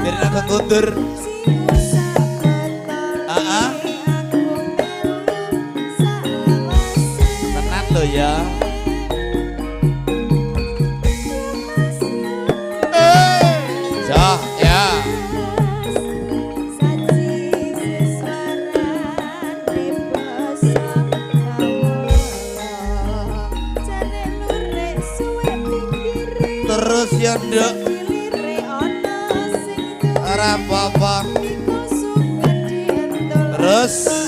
Biar aku kundur. Ah, ah. Tenan lo ya. Jah, ya. Terus ya, Nduk. Ora apa-apa. Terus.